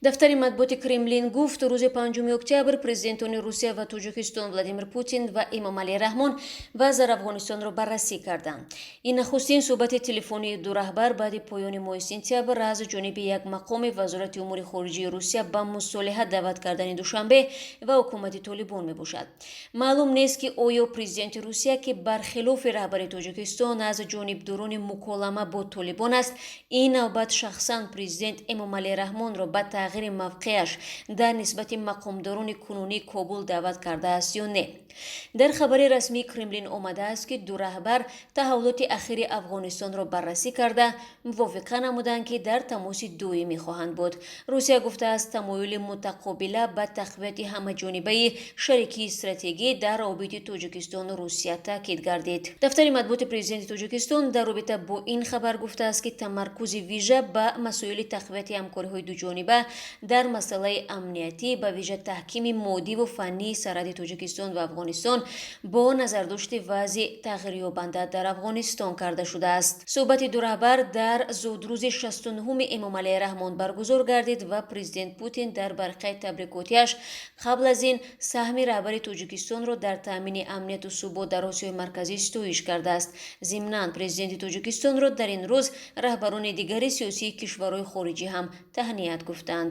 Дафтари матбуоти Кремлин гуфт, рӯзи 5 октябр президентони Русия ва Тоҷикистон Владимир Путин ва Эмомалӣ Раҳмон вазъ дар Афғонистонро баррасӣ карданд. Ин нахустин суҳбати телефонии ду раҳбар баъди поёни моҳи сентябр аз ҷониби як мақоми Вазорати умури хориҷии Русия ба мусолиҳа даъват кардани Душанбе ва ҳукумати Толибон мебошад. Маълум нест, ки оё президенти Русия, ки бархилофи раҳбари Тоҷикистон аз ҷонибдорони муколама бо Толибон аст, ин навбат шахсан президент Эмомалӣ Раҳмонро ба тағйири мавқеаш дар нисбати мақомдорони кунунии Кобул даъват кардааст ё не. Дар хабари расмии Кремлин омадааст, ки ду раҳбар таҳаввулоти ахири Афғонистонро баррасӣ карда, мувофиқа намуданд, ки дар тамоси доимӣ хоҳанд буд. Русия гуфтааст, тамоюли мутақобила ба тақвияти ҳамаҷонибаи шарикии стратегӣ дар равобити Тоҷикистону Русия таъкид гардид. Дафтари матбуоти президенти Тоҷикистон дар робита бо ин хабар гуфтааст, ки тамаркузи вижа ба масоили тақвияти ҳамкориҳои дуҷониба дар масъалаи амниятӣ, ба вижа таҳкими моддиву фаннии сарҳади Тоҷикистон ва Афғонистон бо назардошти вазъи тағйирёбанда дар Афғонистон карда шудааст. Суҳбати ду раҳбар дар зодрӯзи 69-уми Эмомалӣ Раҳмон баргузор гардид ва президент Путин дар барқияи табрикотиаш қабл аз ин саҳми раҳбари Тоҷикистонро дар таъмини амнияту субот дар Осиёи Марказӣ ситоиш кардааст. Зимнан, президенти Тоҷикистонро дар ин рӯз раҳбарони дигари сиёсии кишварҳои хориҷӣ ҳам таҳният гуфтанд.